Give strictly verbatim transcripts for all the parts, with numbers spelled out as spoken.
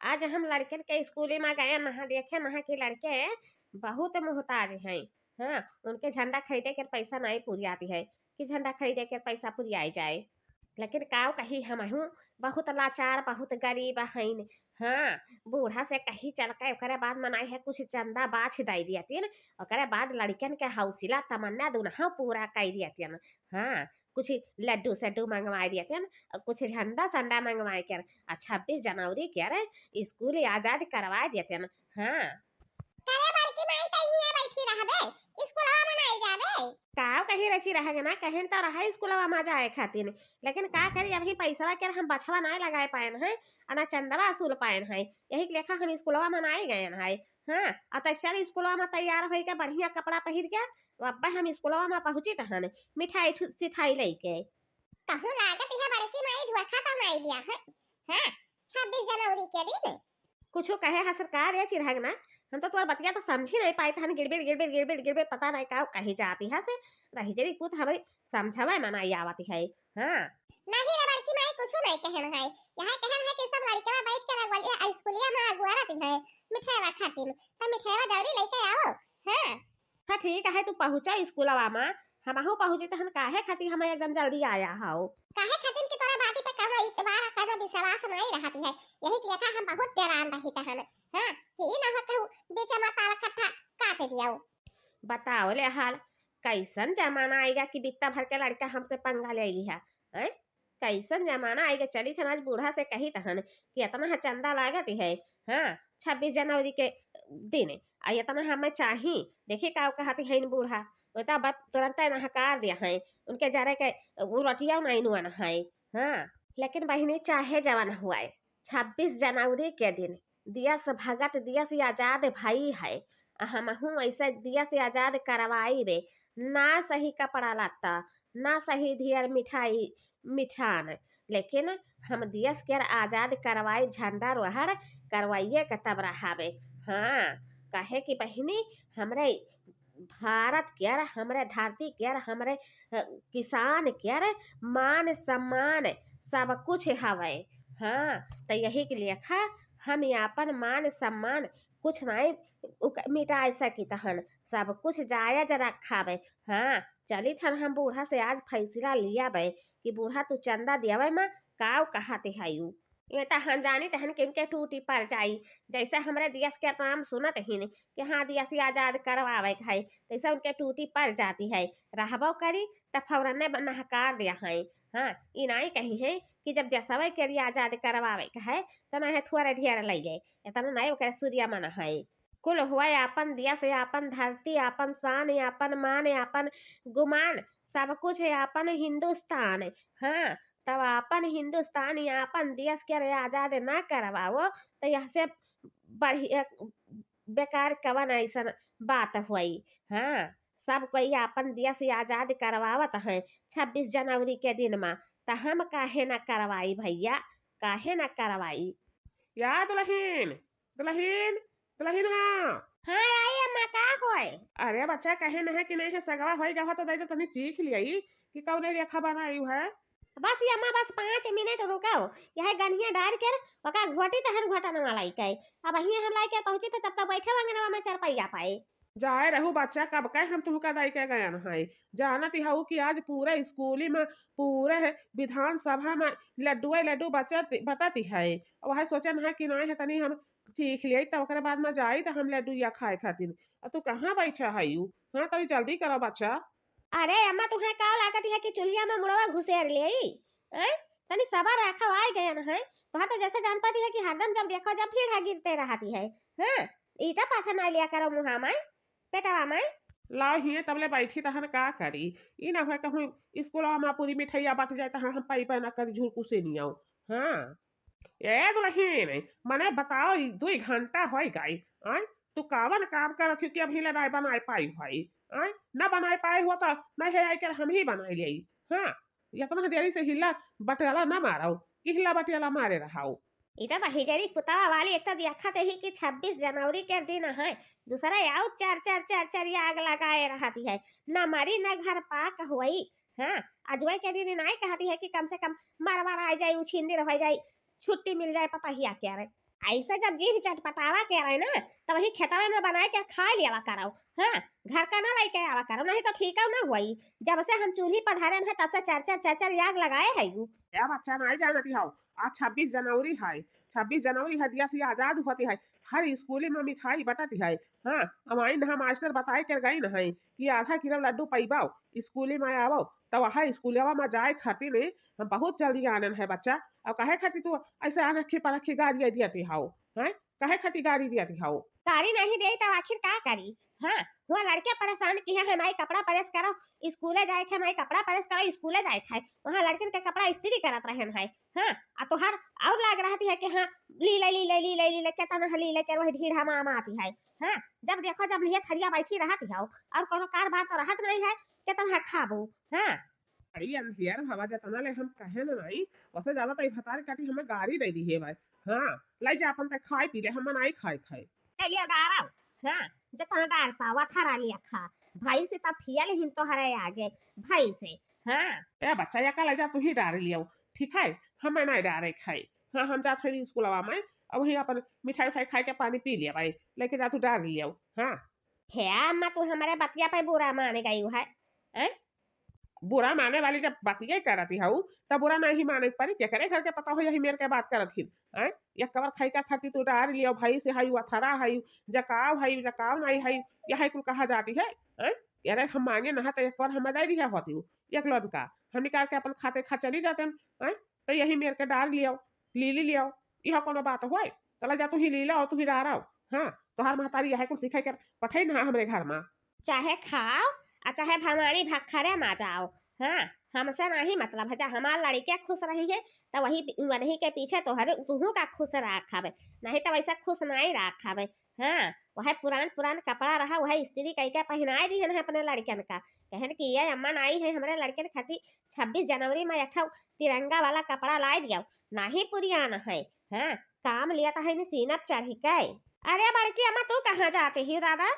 आज हम लड़कन के स्कूले मा गए नहा, देखे नहा कि लड़के बहुत मोहताज हैं। हाँ, उनके झंडा खरीदे के पैसा नहीं पुरियाती है कि झंडा खरीदे के पैसा पुरियाई जाए। लेकिन काव कही, हमहू बहुत लाचार, बहुत गरीब हईन। हाँ, बूढ़ा से कही चल के ओकरे बाद मनाई है कुछ चंदा बाछ दे दियतिन, ओकरे बाद लड़कन के हौसला तमन्ना दुनहा पूरा कर दियतिन। हाँ, कुछ लड्डू सड्डू मंगवाए दियतिन, कुछ झंडा संडा मंगवाए के, आ छब्बीस जनवरी के अरे स्कूल आजाद करवाए दियतिन। हाँ। करे बड़की माई, तई हियां बैठी रहबे, स्कूलवा में नाई जाबे? काव कही रची रह गना, कहन तो रहा स्कूलवा में जाए खातिर, लेकिन का करी, अभी पैसवा के हम बछवा नाई लगाए पाएन है, आ ना चंदवा वसूल पाएन है, यही के लेखा हम स्कूलवा में नाई गएन है। हाँ, आ तैसर स्कूलवा में तैयार होई के बढ़िया कपड़ा पहिर के, अब हम स्कूलवा में पहुँची तहन मिठाई ठु-, सिठाई लेके। कहूँ लागत है बड़की माई धोखा तो नाई दिया है। हाँ, छब्बीस जनवरी के दिन। कुछ कहे हा सरकार, ये चिरहगना, हम तो तोर बतिया तो समझी नहीं पाई तहन, गिड़बिड़, गिड़बिड़, गिड़बिड़, गिड़बिड़, पता नहीं का कही जाती है से, रही जरी कुछ हमें समझावे में नहीं आवती है। हाँ। नहीं रे बड़की माई, कुछ नहीं कहन है, यहाँ कहन है कि सब लड़कवा बैठ के रंगोली, आ, स्कूलिया में अगुआ रहती है, मिठाईवा खातिन, तो मिठाईवा जल्दी लेके आओ। हाँ। हाँ, ठीक है, तू पहुँचा स्कूलवा में, हमहू पहुँची तहन काहे खातिर हम एकदम जल्दी आया हौ। काहे खातिर कि तोरा बाती पे कउनो इतबार, कउनो विश्वास नहीं रहती है, यही के लेखा हम बहुत डेरान रही तहन। हाँ, कि ई ना हो कहूँ बीच में ताल कट्ठा काट दियो। बताओ ले हाल, कैसन जमाना आएगा कि बित्ता भर के लड़का हमसे पंगा ले ली है, हैं? कैसन जमाना आएगा? चली थन आज बूढ़ा से कही तहन कि इतना ह चंदा लागत है, हाँ, छब्बीस जनवरी के दिन, आ इतना हमें चाही। देखी का कहत है बूढ़ा, वो तो अब तुरंत नहकार दिया है, उनके जरे के उ रोटिया नहीं नुअन है। हाँ, लेकिन बहिनी चाहे जवन हुआ, छब्बीस जनवरी के दिन दियस भगत, दियस आजाद भई है, आ हमहूँ ऐसे दियस आजाद करवाइबे। ना सही कपड़ा लत्ता, ना सही ढेर मिठाई मिठान, लेकिन हम दियस के आजाद करवाई, झंडा रोहड़ करवाइए के तब रहाबे। हाँ, काहे कि बहिनी, हमरे भारत के, हमरे धरती के, हमरे, अ, किसान के मान सम्मान सब कुछ हवे। हाँ, त यही के लेखा हम आपन मान सम्मान कुछ नहीं उक-, मिटाए सकित हन, सब कुछ जायज रखाबे। हाँ, चलित हन हम बूढ़ा से आज फैसला लियाबे कि बूढ़ा तू चंदा दियावे में काव कहत है यू। ये त हम जानित हन कि इनके टूटी पड़ जाई, जैसे हमरे दियस के नाम सुनत हिन कि हाँ, दियस आजाद करवावे के है, तैसे उनके टूटी पड़ जाती है। रहबो करी त फौरने ब-, नहकार दिया है। हाँ, ई नाई कही है कि जब देशवे के लिए आजाद करवावे के है, त ना है थोड़े ढेर ले गए, इतना नाई ओकरे सूर्य मन है। कुल हुआ आपन दियस, आपन धरती, आपन शान, आपन मान, आपन गुमान, सब कुछ है आपन हिंदुस्तान। हाँ, तब आपन हिंदुस्तान, आपन दियस के आजाद ना करवाओ, त यह से बढ़िया बेकार कवन ऐसन बात हुई। हाँ, सब कोई आपन दियस आजाद करवावत हैं छब्बीस जनवरी के दिन मा, त हम काहे ना करवाई भैया, काहे ना करवाई? या दुल्हन, दुल्हन, दुल्हन, हाँ। हाँ, आई अम्मा, का होय? अरे बच्चा, कहे न है कि नहीं है, सगवा होई गवा तो दे दे, तनी चीख लियाई कि कौन रेखा बनाई है। बस ये अम्मा, बस पाँच मिनट रुको, यह गनिया डार के ओका घोटी तहन घोटा न लाई के। अब हियां हम लाई के पहुंची थे, तब तक बैठे अंगनवा में चरपैया पाए। जाए रहू बच्चा, कब के हम तुहका दई के गयन है। जानत हऊ कि आज पूरे स्कूली में, पूरे विधानसभा में लड्डुए लड्डू बचत, बटत है। वह सोचन है कि नहीं है, तनी हम चीख लियाई, तब ओकरे बाद में जाई त हम लड्डुइया खाए खातिर। आ तू कहाँ बैठा है यू? हाँ, तनी जल्दी करो बच्चा। अरे अम्मा, तुम्हें का लागत है कि चूल्हिया में मुड़वा घुसेर लेई? हैं? तनी सबर रखो, आए गए न है। तोहर तो जैसे जान पाती है कि हरदम जब देखो जब भीड़ है गिरते रहती है। हाँ, ईटा पाथर ना लिया करो मुहा में, पेटवा में। लाओ हिये तबले बैठी तहन का करी? ई ना होए कहूँ स्कूलवा में पूरी मिठाइया बट जाए तहाँ हम पाई पाई ना करी झुरकू से नहीं आओ। हाँ। ए दुल्हन, मने बताओ, ई दुई घंटा होई गई, आय? तू कावन काम करत हो कि अभी ले नाय बनाए पाई होई, आय? ना बनाए पाए हो तो नहीं है, आइकर हम ही बनाए लेई। हाँ, इतना देरी से हिला बटला ना मारो, कि हिला बटला मारे रहाओ। इटा तो हिजरी पुतावा वाली एक तो देखत ही कि छब्बीस जनवरी के दिन है, दूसरा आउ चार चार चार चार ये आग लगाए रहती है, ना मरी ना घर पाक होई। हाँ, अजवाई के दिन नाई कहती है कि कम से कम मरवा आ जाए, उछिंदिर हो जाए, छुट्टी मिल जाए पतहिया के। अरे ऐसे जब जीभ चटपटावा के रहे ना, तो वही खेतवे में बनाए के खा लियावा करो। हाँ, घर का ना लेके आवा करो, नहीं तो ठीक ना हुई। जब से हम चूल्ही पर धरे हैं, तब से चर चर चर चर आग लगाए है यू। ए बच्चा, नहीं जानती हो, आज छब्बीस जनवरी है। छब्बीस जनवरी है, देश आजाद होती है, हर स्कूल में मिठाई बटती है। हाँ, हमारी नहा मास्टर बताए के गई न है कि आधा किलो लड्डू पैबाओ, स्कूल में आवो, तो वहाँ स्कूलवा में जाए खातिर ने हम बहुत जल्दी आनन है बच्चा। अब काहे खातिर तू ऐसे अनखी परखी गारी दियती हो? हैं, काहे खातिर गारी दियती हो? गारी नहीं दे तो आखिर का करी? हाँ, वहाँ लड़के परेशान की है, हमारी कपड़ा प्रेस करो, स्कूले जाए के, हमारी कपड़ा प्रेस करो, स्कूले जाए के है। वहाँ लड़कन के कपड़ा इस्त्री करत रहन है। हाँ, आ तोहार और लाग रहती है कि हाँ, ली ले, ली ले, ली ले, ली ले, केतना ली ले के वही ढीढ़ा मामा आती है। हाँ, जब देखो जब लिए थरिया बैठी रहती हो, और कोनो कारबार तो रहत नहीं है, केतना खाबू? हाँ। अरे अंधियर हवा, जतना ले हम कहे न नहीं, वसे ज्यादा तो ई भतार काटी हमें गारी दे दी है भाई। हाँ, ले जा अपन ते खाए पी ले, हम नहीं खाए खाए। ले लिया डारा, हाँ, जतना डार पावा थरा लिया खा, भाई से तब फियल हिन तोहरे आगे, भाई से। हाँ। ए बच्चा, या का ले जा, तू ही डार लियो, ठीक है, हमें नहीं डारे खाए। हाँ, हम जात हई स्कूलवा में, अब वही अपन मिठाई उठाई खाए के पानी पी लिया भाई, लेके जा तू डार लियो। हाँ। हे अम्मा, तू हमारे बतिया पे बुरा माने गई है, हैं? बुरा माने वाली जब बतिया करती हऊ, तब बुरा नहीं माने के परी। केकरे घर के पता हो यही मेर के बात करत हिन, हैं? एक कवर खाई का खाती तू डार लियो, भाई से हई, वथरा हई, जकाव हई, जकाव नहीं हई, यही कुल कहा जाती है, हैं? अरे हम मांगे नहा तो एक बार हम दे दिया होती हूँ, एक लोन का हम निकाल के अपन खाते खा चली जाते हैं, हैं? तो यही मेर के डार लियो, ली ली लियो, यह कोनो बात होए? चला जा तू ही ली लो, तू ही डारो। हाँ, तोहार महतारी यह कुल सिखाई कर पठाई ना हमरे घर में। चाहे खाओ, आ चाहे भवानी भखरे मा जाओ। हाँ, हमसे नहीं मतलब है, जा हमार लड़के खुश रही है, तो वही, वही के पीछे तोहरे, तुहू का खुश राखब, नहीं तो वैसे खुश नहीं राखब। हाँ, वह पुरान पुरान कपड़ा रहा, वह इस्त्री कई के पहनाए दिहन है अपने लड़कन का, कहन कि ये अम्मन आई है हमरे लड़कन खातिर छब्बीस जनवरी में एक ठो तिरंगा वाला कपड़ा लाई दियो, नहीं पुरियान है। हाँ, काम लिया तो है न सीना पे चढ़ी के। अरे बड़की अम्मा, तू कहाँ जाते ही दादा?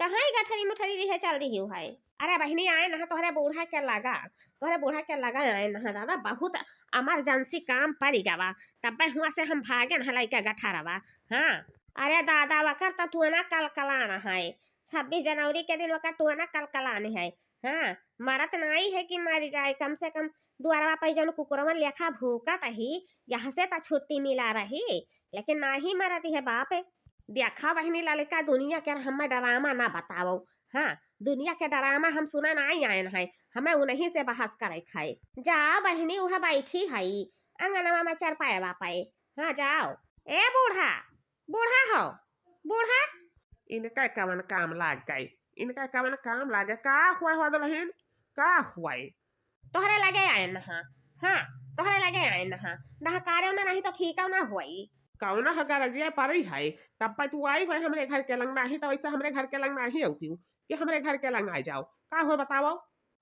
कहाँ ही गठरी मुठरी लिहे चल रही है? अरे बहिनी, आए नहा तोहरे बूढ़ा के लगा, तोहरे बूढ़ा के लगा आए नहा दादा, बहुत इमरजेंसी काम पड़ी गवा, तब्बे हुआ से हम भागे नहा लइके गठरवा। हाँ। अरे दादा, वकर तो टोना कलकलान है, छब्बीस जनवरी के दिन वकर टोना कलकलान है। हाँ, मरत नाई है कि मर जाए, कम से कम दुआरवा पे जौन कुकुरवन लेखा भूकत ही, यहाँ से तो छुट्टी मिला रही, लेकिन नाही मरत है बाप। देखा बहिनी ललका, दुनिया के हमें डरामा ना बताओ। हाँ, दुनिया के डरामा हम सुना नाई आयन है, हमें उन्हीं से बहस करे खाए। जा बहिनी, वह बैठी है अंगनवा में चरपाएवा पे। हाँ, जाओ। ए बूढ़ा, बूढ़ा हो, बूढ़ा। इनका कवन काम लाग गई, इनका कवन काम लागे? का हुआ हुआ दुल्हन, का हुआ? तोहरे लगे आए नहा, हाँ, तोहरे लगे आए नहा, नहा कार्यो ना नहीं तो ठीक ना होई। कौन ह गरजिया परी है, तब पे तू आई है हमरे घर के लंग, नाही तो वैसे हमरे घर के लंग नाही होती हूँ कि हमरे घर के लंग आ जाओ। का हो बताओ?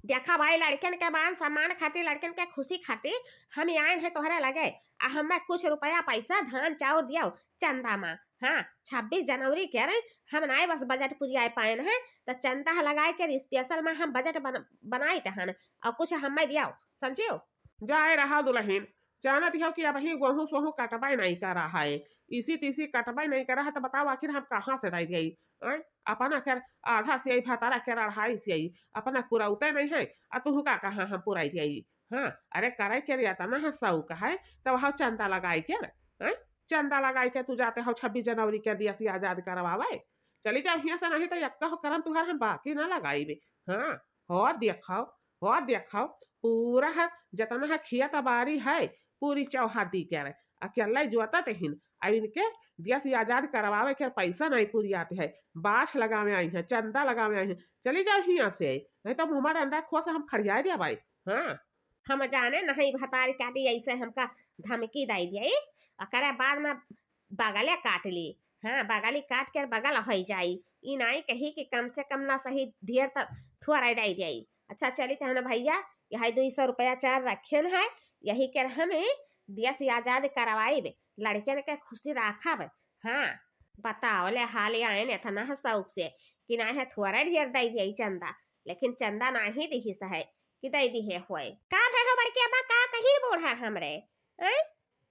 देखा भाई, लड़कन के मान सम्मान खातिर, लड़कन के खुशी खातिर हम आए हैं तोहरे लगे। आ हमें कुछ रुपया पैसा, धान चाउर दियो चंदा मा। हाँ, छब्बीस जनवरी के रे, हम नाय बस बजट पुरियाए पाएन है, तो चंदा लगाए के स्पेशल मा हम बजट बन-, बनाइत हन, और कुछ हमें दियो, समझियो? जाए रहा दुल्हन, जानत हो कि अबही गोहूँ सोहूँ कटबे नहीं करा है, इसी तीसी कटबे नहीं करा है, तो बताओ आखिर हम कहाँ से दे दिए? आय, अपना कर आधा से आई, भतारा कर अढ़ाई से आई, अपना पुरौते नहीं है, आ तुहू का कहाँ हम पुराई दिए? हाँ, अरे करे के रे, इतना है शौक है, तब हम चंदा लगाई के, हैं? चंदा लगाई के तू जाते हो छब्बीस जनवरी के देश आजाद करवावे? चली जाओ हियाँ से, नहीं तो यक्का हो करम तुहार हम बाकी ना लगाई बे। हाँ, हो देखो, हो देखो, पूरा है, जितना है खेत बारी है, पूरी चौहादी के रहे, अकेला ही जोतत हिन। अब इनके देश आजाद करवावे के पैसा नहीं पूरी आते है, बाछ लगावे आई है, चंदा लगावे आई है। चली जाओ हियाँ से, नहीं तो हमारे अंडा खोस हम खड़िया दिया भाई। हाँ। हम जाने नहीं भतारी काटी ऐसे हमका धमकी दे दिए, ओकरे बाद में बगले काट ली। हाँ, बगली काट के बगल हो जाई। ई नाई कही कि कम से कम ना सही, ढेर त थोड़ा दे जाई। अच्छा, चली तहन भैया, यही दुई सौ रुपया चार रखेन है, यही के हम देश आजाद करवाइब, लड़कन के खुशी राखब। हाँ, बताओ ले हाल आयन इतना है शौक से कि ना है थोड़ा ढेर दे जाई चंदा, लेकिन चंदा नाही दिहिस है कि दे दिहे होए। का भय हो बड़की अम्मा, का कहिन बूढ़ा हमरे? हैं?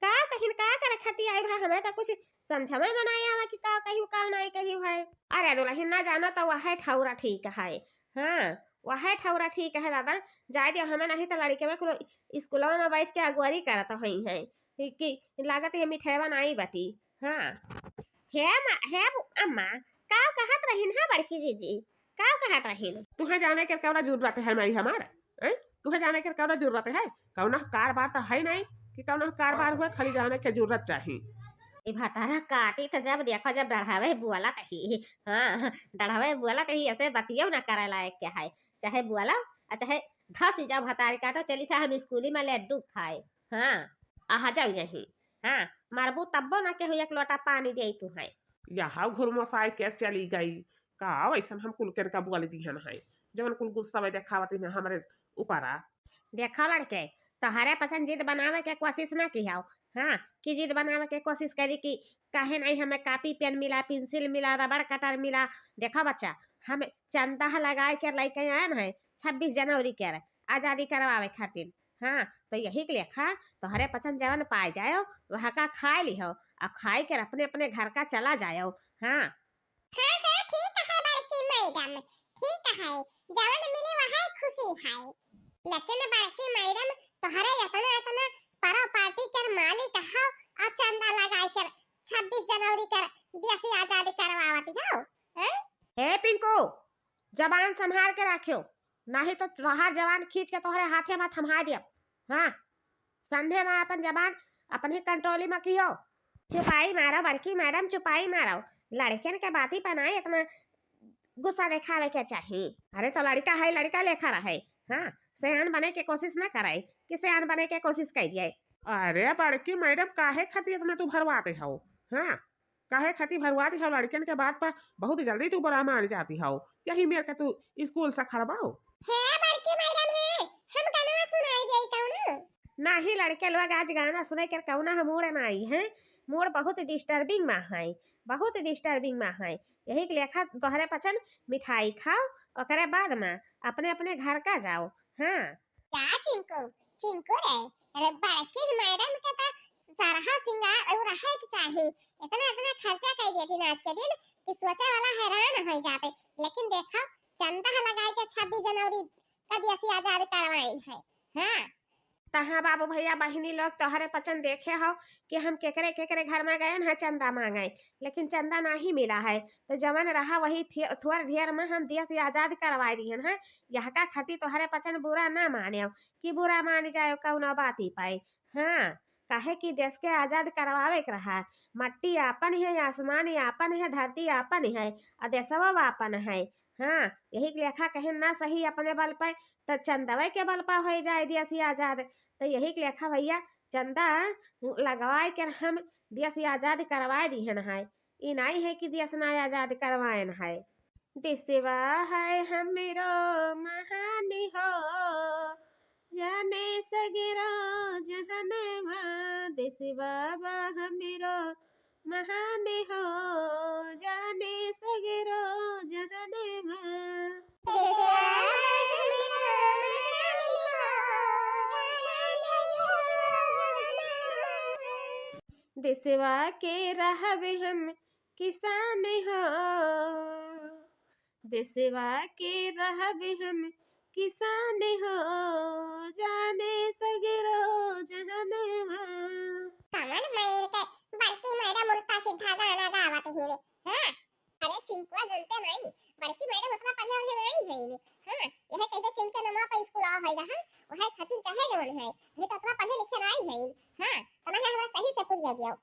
का कहिन, का करे खातिर आई भा? हमें तो कुछ समझ में ना आवा कि का कहियो, का नाई कहियो है। अरे दुलहिन, ना जानो तो वह ठौरा ठीक है। हाँ, वह ठौरा ठीक है दादा, जाए दियो हमें, नहीं तो लड़के में कुल स्कूलवा में बैठ के अगुवारी करत होई हैं कि, कि लागत ये मिठेवा नाई बटी। हाँ। हे अम्मा, हे बु-, अम्मा, का कहत रहिन है बड़की जीजी? का कहत रहिन? तुहे जाने के कौना जरूरत है माई हमार? हैं? तुहे जाने के कौना जरूरत है? कौना कारबार तो है नहीं कि कौना कारबार हुए, खाली जाने के जरूरत चाही। ई भतारा काटी तो जब देखो, जब डढ़ावे बोलत ही, हाँ, डढ़ावे बोलत ही, ऐसे बतियो ना करे लायक के है। चाहे बोलो, आ चाहे धस जाओ भतारी काटो, चली था हम स्कूली में लड्डू खाए। हाँ, आ जाओ यहीं। हाँ, मरबू तब्बो ना केहू एक लोटा पानी देई तुहैं। यहाँ घुरमसाई के चली गई। का वैसन हम कुल के का बोल दिहन है, जवन कुल गुस्सा में देखावत है हमरे ऊपरा। देखो लड़के, तोहरे पसंद जिद बनावे के कोशिश ना किहो। हाँ, कि जिद बनावे के कोशिश करी कि काहे नहीं हमें कापी पेन मिला, पेंसिल मिला, रबड़ कटर मिला। देखो बच्चा, हम चंदा लगाए के लइके आयन है छब्बीस जनवरी के आजादी करवावे खातिर। हाँ, तो यही के लेखा तोहरे पसंद जवन पाए जायो, वह का खाए लिहो, और खाए के अपने अपने घर का चला जायो। हाँ। हाँ, हाँ, ठीक है बड़की मैडम, ठीक है, जवन मिली वह खुशी है। लेकिन बड़की मैडम, तोहरे इतना, इतना प्रॉपर्टी के मालिक हो, और चंदा लगाए के छब्बीस जनवरी के देश आजाद करवावत हो, हैं? हे पिंकू, जबान संभाल के रखियो, नहीं तो तोहार जबान खींच के तोहरे हाथे में थमा दियब। हाँ, संधे में अपन जबान अपनी कंट्रोली में किहो। चुपाई मारो बड़की मैडम, चुपाई मारो। लड़कन के बाती पर नाई इतना गुस्सा देखावे के चाही। अरे तो लड़का है, लड़का लेखा रहे। हाँ, सयान बने के कोशिश ना करे कि सयान बने के कोशिश करिए। अरे बड़की मैडम, काहे खातिर इतना तू भरवाते हो? हाँ, काहे खातिर भरवाती हो लड़कन के बात पर? बहुत जल्दी तू बुरा मान जाती हो। यही मेर के तू स्कूल से खड़बाओ। हे बड़की मैडम, हे, हम गनवा सुनाई देई कौनो? नाही लड़के लोग, आज गाना सुने के कौना हम मूड में आई हैं। मूड बहुत डिस्टर्बिंग में है, बहुत डिस्टर्बिंग में है। यही के लेखा तोहरे पचन मिठाई खाओ, ओकरे बाद में अपने अपने घर का जाओ। हाँ। का चिंकू, चिंकू रे, अरे बड़की मैडम के तो सरहा सिंगार और रहे के चाही। इतना, इतना खर्चा कर दिए थे आज के दिन कि सोचे वाला हैरान हो जाते। लेकिन देखो, चंदा लगाए के छब्बीस जनवरी का देश आजाद करवाइन है। हाँ। तहाँ बाबू भैया बहिनी लोग तोहरे पचन देखे हो कि हम केकरे केकरे घर में गए हैं चंदा मांगे, लेकिन चंदा नहीं मिला है। तो जवन रहा वही थे-, थोर ढेर में हम देश आजाद करवाए दिहन है। यह का खातिर तोहरे पचन बुरा ना माने कि बुरा मान जाए कौनो बाती पाए। हाँ, काहे कि देश के आजाद करवावे के रहा। मट्टी आपन है, आसमान आपन है, धरती आपन है, और देशवा आपन है। हाँ, यही के लेखा कहे ना सही अपने बल पे, तो चंदवे के बल पे हो जाए देश आजाद। तो यही के लेखा भैया चंदा लगवाए के हम देश आजाद करवाए दिहन है। ई नाई है कि देश ना आजाद करवाएन है। देशवा है हमरो महान हो, जाने सगरो जहनवा। देशवा बा हमरो महान हो, जाने सगरो जहनवा। देशवा है हमरो महान हो, जाने सगरो जहनवा। देशवा के रहब हम किसान हो, देशवा के रहब हम किसान हो, जाने सगरो जहनवा। कमन मयूर के बड़की मैडम उल्टा सीधा गाना गावत ही रे। हाँ, अरे चिंकुआ जनते नहीं, बड़की मैडम उतना पढ़े ओढ़े नहीं है ने। हाँ, यह कहते कि इनके नमवा पर स्कूल आवा होइगा है, वह खातिर चाहे जवन है, ये तो उतना पढ़े लिखे नहीं है। हाँ, तो नहीं हमरा सही से पुरिया दियो।